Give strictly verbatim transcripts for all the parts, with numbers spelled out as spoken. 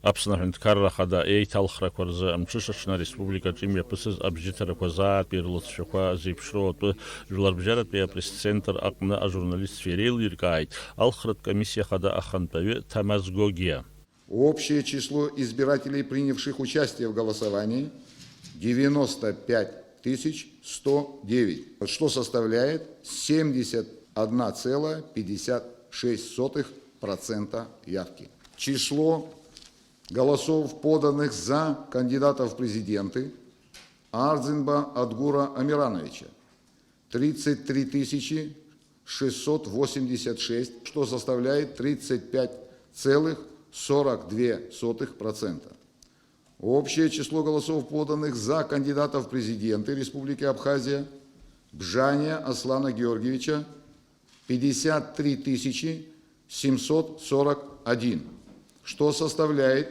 Аԥсны Аҳәынҭқарра Ахада еиҭалхрақәа рзы амҽышаҽны ареспубликаҿы имҩаԥысыз абжьыҭарақәа заатәи рлыҵшәақәа зеиԥшроу атәы Жәларбжьаратәи апресс-центр аҟны ажурналистцәа иреилиркааит Алхратә комиссиа Ахада ахантәаҩы Ҭамаз Гогиа. Общее число избирателей, принявших участие в голосовании, девяносто пять тысяч сто девять, что составляет семьдесят одна целая пятьдесят шесть сотых процента явки. Число голосов, поданных за кандидата в президенты Ардзинба Адгура Амирановича, тридцать три тысячи шестьсот восемьдесят шесть, что составляет тридцать пять целых сорок две сотых процента. Общее число голосов, поданных за кандидата в президенты Республики Абхазия Бжания Аслана Георгиевича, пятьдесят три тысячи семьсот сорок один, что составляет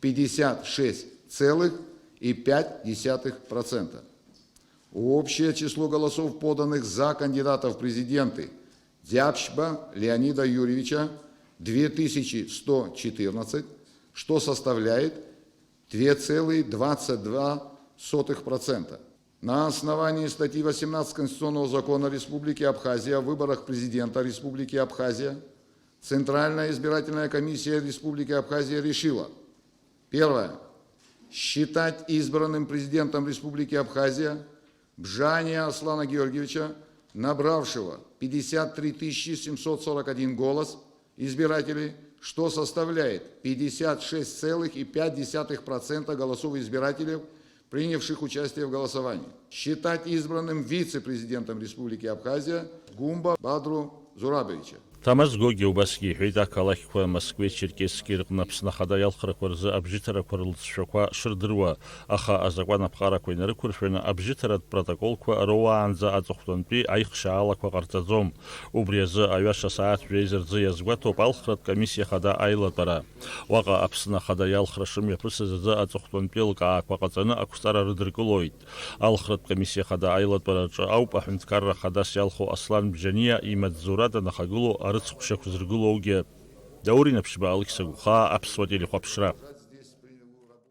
пятьдесят шесть целых и пять десятых процента. Общее число голосов, поданных за кандидата в президенты Дябшба Леонида Юрьевича, две тысячи сто четырнадцать, что составляет две целых двадцать два сотых процента. На основании статьи восемнадцать Конституционного закона Республики Абхазия о выборах президента Республики Абхазия Центральная избирательная комиссия Республики Абхазия решила: первое. Считать избранным президентом Республики Абхазия Бжания Аслана Георгиевича, набравшего пятьдесят три тысячи семьсот сорок один голос избирателей, что составляет пятьдесят шесть целых и пять десятых процента голосов избирателей, принявших участие в голосовании. Считать избранным вице-президентом Республики Абхазия Гумба Бадру Зурабовича. Ҭамаз Гогиа убасгьы иҳәеит, ақалақьқәа Москвеи Черкесске рҟны Аԥсны Ахада иалхрақәа рзы абжьыҭарақәа рлҵшәақәа шырдыруа, аха азакәан аԥҟарақәа инарықәыршәаны абжьыҭаратә протоколқәа роуаанӡа аҵыхәтәантәи аихшьаалақәа ҟарҵаӡом. Убри азы аҩаша асааҭ жәеиза рзы иазгәаҭоуп Алхратә комиссиа Ахада аилатәара. Уаҟа Аԥсны Ахада иалхра шымҩаԥысыз азы аҵыхәтәантәи еилкаақәа ҟаҵаны ақәҵара рыдыркылоит. Алхратә комиссиа Ахада аилатәараҿы ауп аҳәынҭқарра хадас иалху Аслан Бжьаниа имаҵзура данахагылоу арыцхәшьақәа зыргылоугьы. Даур Инаԥшьба, Алықьса Гәхаа, Аԥсуа телехәаԥшра.